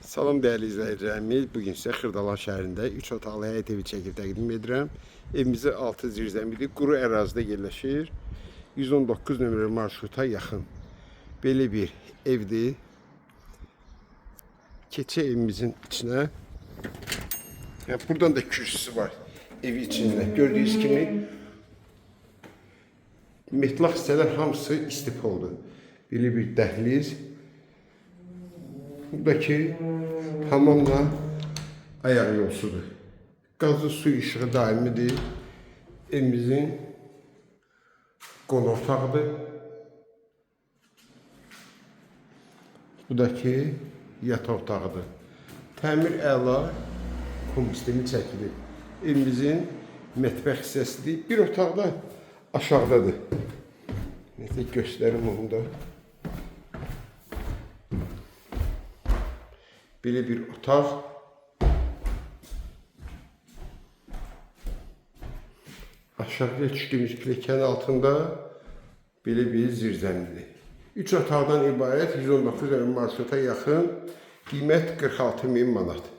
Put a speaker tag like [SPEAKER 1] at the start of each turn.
[SPEAKER 1] Salam dəyərli izləyicilərimiz. Bu gün sizə Xırdalan şəhərində 3 otaqlı həyət evi çəkib təqdim edirəm. Evimizin altı zirzəmidir. Quru ərazidə yerləşir. 119 nömrəli marşruta yaxın. Belə bir evdir. Keçək evimizin içinə. Yəni buradan da kürsüsü var evi içində. Gördüyünüz kimi metlaq hissələr hamısı istipoldur. Belə bir dəhliz. Buradakı hamamla ayaq yolsudur. Qazlı su işığı daimidir. Evimizin qonaq otağıdır. Bu da ki yataq otağıdır. Təmir əla, kum sistemi çəkilib. Evimizin mətbəx hissəsidir. Bir otaq da aşağıdadır. Neyse göstərim onu da. Belə bir otaq. Aşağıya düşdüyümüz pilləkənin altında belə bir zirzəmidir. 3 otaqdan ibarət 119 nömrə marşruta yaxın, qiymət 46 min manat.